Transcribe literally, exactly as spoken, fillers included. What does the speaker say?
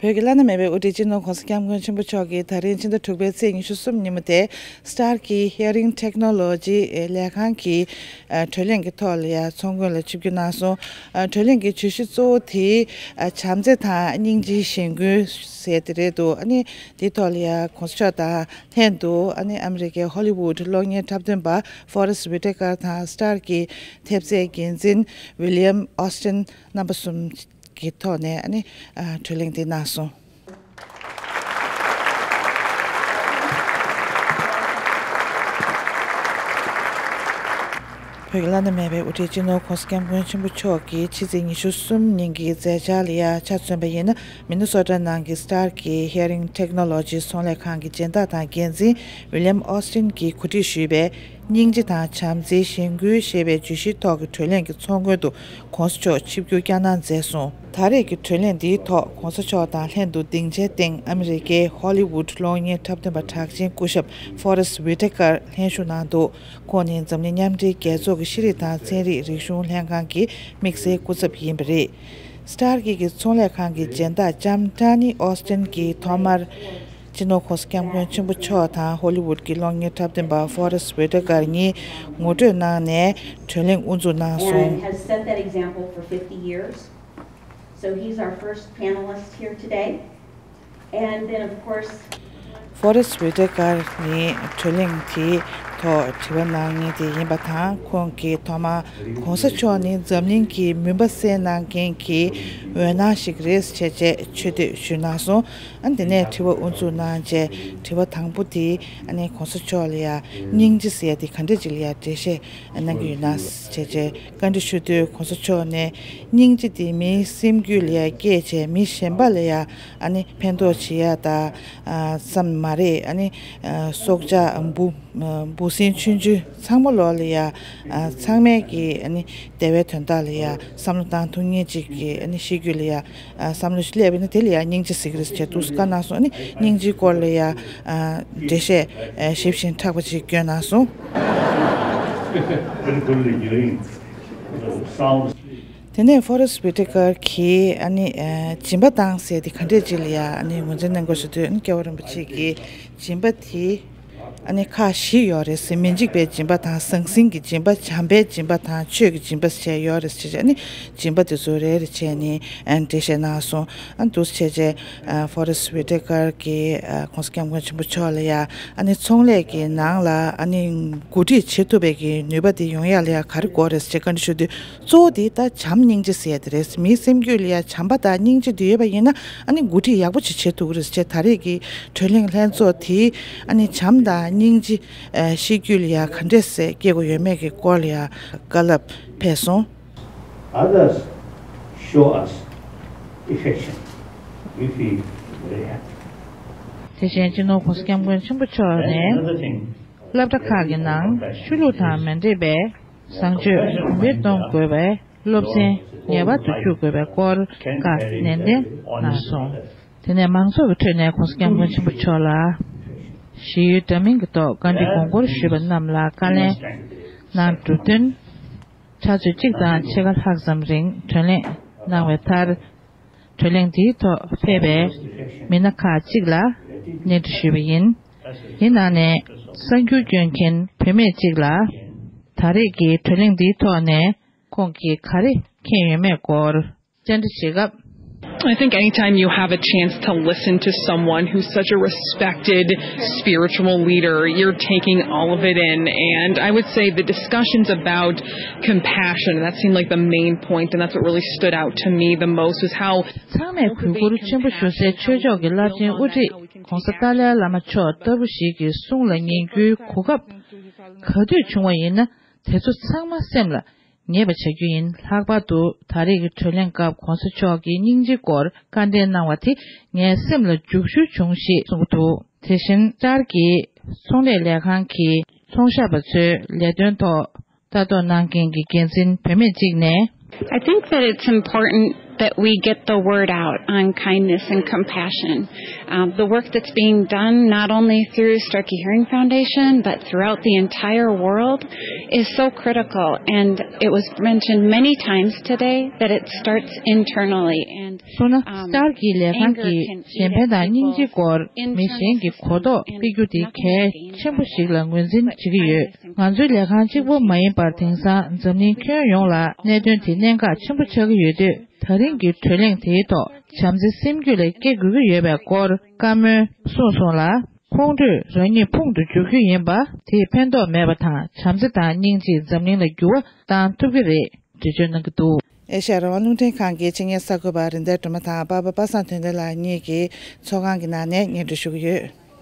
བོད་ཀྱི་བླ་ན་མེད་པའི་དབུ་ཁྲིད་སྤྱི་ནོར་༧གོང་ས་༧སྐྱབས་མགོན་ཆེན་པོ་མཆོག་གིས་ད་རིང་ཕྱི་ཟླ་དྲུག་པའི་ཚེས་ཉི་ཤུ་གསུམ་ཉིན་མོ་དེ་སི་ཊར་ཀི་ཧི་ཡ་རིང་ཊེག་ནོ་ལོ་ཇི་ལས་ཁང་གི་ཨ་གྲོས་གླེང་གི་ཐོག་ལ་ཡ་ཚོགས་མགོན་ལ་ཆིབས་བསྒྱུར་གནང་སོང་། ཨ་གྲོས་གླེང་གི་བརྗོད་གཞི་གཙོ་བོ་དེ་ཨ་བྱམས་བརྩེ་དང་སྙིང་རྗེའི་གཞེན་སྐུལ་ཟེར་དེ་རེད་འདུག་ཨ་ནི་དེའི་ཐོག་ལ་ཡ་གོང་ས་མཆོག་དང་ལྷན་དུ་ཨ་ནི་ཨ་མི་རི་ཀའི་ཧོ་ལི་ཝུད་གློག་བརྙན་འཁྲབ་སྟོན་པ་ཧྥོ་རེ་སི་ཝི་ཊེ་ཀར་དང་སི་ཊར་ཀི་ཐེབས་རྩའི་འགན་འཛིན་ཝི་ལི་ཡམ་ཨོ་སི་ཊིན་རྣམ་པ་གསུམ་གྱི་ཐོག་ནས་ཨ་ནི་ཨ་གྲོས་གླེང་དེ་གནང་སོང་། བོད་ཀྱི་བླ་ན་མེད་པའི་དབུ་ཁྲིད་སྤྱི་ནོར་༧གོང་ས་༧སྐྱབས་མགོན་ཆེན་པོ་མཆོག་གིས་ཕྱི་ཚེས་ཉི་ཤུ་གསུམ་ཉིན་གྱི་མཛད་འཆར་ལ་ཡ་ཆ་མཚོན་པ་ཡིན་ན། མི་ནི་སོ་ཊ་ནང་གི་སི་ཊར་ཀི་ཧི་ཡ་རིང་ཊེག་ནོ་ལོ་ཇི་ཚོང་ལས་ཁང་གི་སྦྱིན་བདག་དང་འགན་འཛིན་ཝི་ལི་ཡམ་ཨོ་སི་ཊིན་གྱིས་གོ་སྒྲིག་ཞུས་པའི་སྙིང་རྗེ་དང་བྱམས་བརྩེའི་གཞེན་སྐུལ་ཞེས་པའི་བརྗོད་གཞིའི་ཐོག་གི་གྲོས་གླེང་གི་ཚོགས་མགོན་དུ་༧གོང་ས་མཆོག་ཆིབས་བསྒྱུར་བསྐྱངས་གནང་མཛད་སོང་། ད་རེས་ཀྱི་གྲོས་གླེང་འདིའི་ཐོག་༧གོང་ས་མཆོག་དང་ལྷན་དུ་སྡིངས་ཆའི་སྟེང་ཨ་མི་རི་ཀའི་ཧོ་ལི་ཝུད་གློག་བརྙན་འཁྲབ་སྟོན་པ་གྲགས་ཅན་སྐུ་ཞབས་ཧྥོ་རེ་སི་ཝི་ཊེ་ཀར་ལྷན་ཞུགས་གནང་འདུག་ཁོང་ནི་འཛམ་གླིང་མཉམ་འབྲེལ་རྒྱལ་ཚོགས་ཀྱི་ཤེས་རིག་དང་ཚན་རིག་རིག་གཞུང་ལྷན་ཁང་གི་དམིགས་བསལ་སྐུ་ཚབ་ཡིན་པ་རེད། སི་ཊར་ཀི་གི་ཚོང་ལས་ཁང་གི་སྦྱིན་བདག་ལྕམ་ཊ་ནི་ཨོ་སི་ཊིན་གྱིས་ཐོག་མར་སྤྱི་ནོར་༧གོང་ས་༧སྐྱབས་མགོན་ཆེན་པོ་མཆོག་དང་ཧོ་ལི་ཝུད་ཀྱི་གློག་བརྙན་འཁྲབ་སྟོན་པ་ཧྥོ་རེ་སི་ཝི་ཊེ་ཀར་གཉིས་ངོ་སྤྲོད་གནང་ནས་གྲོས་གླེང་དབུ་འཛུགས་གནང་སོང་། And has set that example for fifty years. So he's our first panelist here today. And then, of course, ཧྥོ་རེ་སི་ཝི་ཊེ་ཀར་ནི་གྲོས་གླེང་དེའི་ཐོག་དྲི་བ་གནང་མཁན་དེ་ཡིན་པ་དང་། ཁོང་གིས་ཐོག་མར་༧གོང་ས་མཆོག་ནི་འཛམ་གླིང་གི་མུན་པ་སེལ་གནང་མཁན་གྱི་འོད་སྣང་ཞིག་རེད་ཅེས་ཆེ་བསྟོད་ཞུས་གནང་སོང་། ཨ་ནི་དེ་ནས་དྲི་བ་དབུ་འཛུགས་གནང་རྗེས། དྲི་བ་དང་པོ་དེ་ཨ་ནི་༧གོང་ས་མཆོག་ལ་ཡ་སྙིང་རྗེ་ཟེར་ཡ་དེ་ག་འདྲ་ཅིག་ལ་ཡ་འགྲེལ་བཤད་གནང་གི་ཡོད་ན་ཅེས་བཀའ་འདྲི་ཞུ་དུས། ༧གོང་ས་མཆོག་ནས་སྙིང་རྗེ་དེ་མིའི་སེམས་རྒྱུད་ལ་ཡ་སྐྱེས་བྱས། མི་གཞན་པ་ལ་ཡ་ཨ་ནི་ཕན་ཐོགས་བྱེད་ཡ་ད་ཨ་ཙམ་མ་རེད། ཨ་ནི་ཨ་སྲོག་ཆགས་འབུ་འབུ་སྲིན་ཆུང་ཆུང་ཚང་མ་ལོག་ལ་ཡ་ཨ་ཚང་མས་ཀྱི་ཨ་ནི་བདེ་བའི་དོན་དག་ལ་ཡ་བསམ་བློ་བཏང་ཐུབ་མཁན་ཅིག་གི་ཨ་ནི་ཤེས་རྒྱུད་ལ་ཡ་ཨ་བསམ་བློ་ཞིག་སླེབས་པ་ཡིན་ན། དེ་ལ་ཡ་སྙིང་རྗེ་ཟེར་གྱི་རེད་ཅེས་འདུག་སེ་བཀའ་གནང་སོང་། ཨ་ནི་སྙིང་རྗེའི་སྐོར་ལ་ཡ་ཨ་འགྲེལ་བཤད་ཨ་ཞིབ་ཅིང་མཁྲེགས་པ་ཅིག་བསྐྱོན་གནང་སོང་། Very good, very good. Sounds དེ་ནས་ཧྥོ་རེ་སི་ཝི་ཊེ་ཀར་གྱིས་ཨ་ནི་ཨ་སྦྱིན་པ་བཏང་ཟེར་དེ་ག་འདྲས་ཅིག་ལ་ཡ་ཨ་ནི་ངོས་འཛིན་གནང་དགོས་ཞུ་དུས། ཨ་ནི་སྐྱབས་མགོན་རིན་པོ་ཆེ་གིས་སྦྱིན་པ་དེ་ཨ་ནི་ཁག་བཞི་ཡོད་རེད་ཟེར། མི་འཇིགས་པའི་སྦྱིན་པ་དང་། ཟང་ཟིང་གི་སྦྱིན་པ། བྱམས་པའི་སྦྱིན་པ་དང་ཆོས་ཀྱི་སྦྱིན་པ་ཟེར་ཡོད་རེད་ཟེར། ཨ་ནི་སྦྱིན་པ་དེ་ཚོ་རེ་རེ་བྱས་ནས་ཨ་འགྲེལ་བཤད་གནང་སོང་། ཨ་འདུག་སེ་བྱས་རྗེས་ཨ་ཧྥོ་རེ་སི་ཝི་ཊེ་ཀར་གྱིས་ཨ་༧གོང་ས་༧སྐྱབས་མགོན་ཆེན་པོ་མཆོག་ལ་ཡ་ཨ་ནི་ཚོང་ལས་ཀྱི་ནང་ལ་ཨ་ནི་འགོ་ཁྲིད་བྱེད་ཐུབ་པའི་གི་ནུས་པ་དེ་ཡོང་ཡ་ལ་ཡ་ག་རེ་དགོས་རེད་ཟེར་བཀའ་འདྲི་ཞུ་དུས། གཙོ་བོ་དེ་ད་བྱམས་སྙིང་རྗེ་ཟེར་ཡ་དེ་རེད། མིའི་སེམས་རྒྱུད་ལ་ཡ་བྱམས་པ་དང་སྙིང་རྗེ་དེ་ཡོད་པ་ཡིན་ན། ཨ་ནི་འགོ་ཁྲིད་ཡག་པོ་ཅིག་བྱེད་ཐུབ་ཀྱི་རེད་ཟེར། ད་རེས་ཀྱི་གྲོས་གླེང་ལྷན་ཚོགས་དེ་ཨ་ནི་བྱམས་དང་སྙིང་རྗེ་ཨ་ཤེས་རྒྱུད་ལ་ཡ་ག་འདྲས་སེ་སྐྱེ་དགོས་ཡོད་མེད་ཀྱི་སྐོར་ལ་ཡ་བཀའ་སློབ་ཕེབས་སོང་། Others show us affection. We feel very happy. དེ་བཞིན་སྤྱི་ནོར་༧གོང་ས་༧སྐྱབས་མགོན་ཆེན་པོ་མཆོག་ནས་སློབ་གྲྭ་ཁག་གི་ནང་ཆོས་ལུགས་དང་མ་འདྲེས་པའི་བཟང་སྤྱོད་གོང་འཕེལ་གཏོང་དགོས་པའི་སློབ་ཚན་ངེས་པར་དུ་བཅུག་དགོས་པའི་སྐོར་བཀའ་ནན་ཏན་གནང་སོང་། དེ་ནས་མང་ཚོགས་ཀྱི་ཁྲོད་ནས་༧གོང་ས་༧སྐྱབས་མགོན་ཆེན་པོ་མཆོག་ལ་ཞི་ཡུལ་འདྲ་མིན་གྱི་ཐོག་བཀའ་འདྲི་དགོངས་སྐོར་ཞུས་པ་རྣམས་ལ་བཀའ་ལན་གནང་གྲུབ་བསྟུན། ཕྱག་ཚོད་གཅིག་དང་ཕྱེད་ཀ་ལྷག་ཙམ་རིང་གྲོས་གླེང་གནང་བའི་མཐར། གྲོས་གླེང་འདིའི་ཐོག་ཕེབས་པའི་མི་སྣ་ཁག་ཅིག་ལ་གནས་འདྲི་ཞུས་པ་ཡིན། དེའི་ནང་ནས་གསར་འགྱུར་སྐྱོན་མཁན་བུད་མེད་ཅིག་ལ་ད་རེས་ཀྱི་གྲོས་གླེང་འདིའི་ཐོག་ནས་ཁོང་གིས་ག་རེ་མཁྱེན་ཡོད་མེད་སྐོར་བཅར་འདྲི་བྱེད་སྐབས། I think anytime you have a chance to listen to someone who's such a respected spiritual leader, you're taking all of it in. And I would say the discussions about compassion, that seemed like the main point, and that's what really stood out to me the most, is how ཚང་མས་གུས་བཀུར་ཆེན་པོ་ཞུ་སའི་ཆོས་ཕྱོགས་ཀྱི་རླབས་ཆེན་དབུ་ཁྲིད་༧གོང་ས་ཏཱ་ལའི་བླ་མ་མཆོག་ལྟ་བུ་ཞིག་གི་གསུང་ལ་ཉན་རྒྱུའི་གོ་སྐབས་ག་དུས་བྱུང་བ་ཡིན་ན། དེ་ཚོ་ཚང་མ་སེམས་ལ་ངེས་པ་བྱ་རྒྱུ་ཡིན། ལྷག་པར་དུ་ད་རེས་ཀྱི་གྲོས་གླེང་སྐབས་༧གོང་ས་མཆོག་གིས་སྙིང་རྗེའི་སྐོར་བཀའ་འདྲི་གནང་བ་དེ་ངའི་སེམས་ལ་འཇུག་ཤུལ་བྱུང་ཞེས་གསུངས་འདུག་དེ་བཞིན་ཤར་གྱི་ཚོང་ལས་ལས་ཁང་གི་ཚོང་ཞབས་པ་ཚོའི་ལས་དོན་ཐོག་ལྟ་རྟོག་གནང་མཁན་གྱི་འགན་འཛིན་བུད་མེད་ཅིག་ནས། I think that it's important that we get the word out on kindness and compassion. Um, the work that's being done not only through Starkey Hearing Foundation, but throughout the entire world is so critical. And it was mentioned many times today that it starts internally. And སོང་ན་སྟར་གྱི་ལས་ཁང་གིས་གཞན་ཕན་དང་སྙིང་རྗེ་སྐོར་མི་གཞན་གྱི་གོ་རྟོགས་སྤེལ་རྒྱུ་དེ་གལ་ཆེན་པོ་ཞིག་ལ་ངོས་འཛིན་བྱེད་ཀྱི་ཡོད། ང་ཚོའི་ལས་ཁང་གཅིག་པོ་མ་ཡིན་པར་དེང་སང་འཛམ་གླིང་ཁྱོན་ཡོངས་ལ་གནད་དོན་དེ་གནད་འགག་ཆེན་པོ་ཆགས་ཀྱི་ཡོད་དུས། ད་རིང་གི་གྲོས་གླེང་དེའི་ཐོག་བྱམས་བརྩེ་སེམས་རྒྱུད་ལ་སྐྱེ་དགོས་ཀྱི་ཡོད་པའི་སྐོར་བཀའ་མོལ་གསུངས་སོང་ལ། ཁོང་ཁྲོས་རང་ཉིད་ཕུང་དུ་འཇུག་རྒྱུ་ཡིན་པ་དེས་ཕན་ཐོགས་མེད་པ་དང་། བྱམས་བརྩེ་དང་སྙིང་རྗེས་འཛམ་གླིང་ལ་འགྱུར་བ་བཏང་ཐུབ་ཀྱི་རེད། འགྲེལ་བརྗོད་གནང་གི་འདུག། ཨེ་ཤ་ཡ་རང་དབང་རླུང་འཕྲིན་ཁང་གི་ཆེད་མཁས་གསར་འགོད་པ་རིན་ལྡན་སྒྲོལ་མ་དང་པ་ཕ་པ་སངས་དོན་ལྡན་ལགས་གཉིས་ཀྱིས་ཚོགས་ཁང་གི་ནང་ནས་སྙན་སྒྲོན་ཞུ་གི་ཡོད།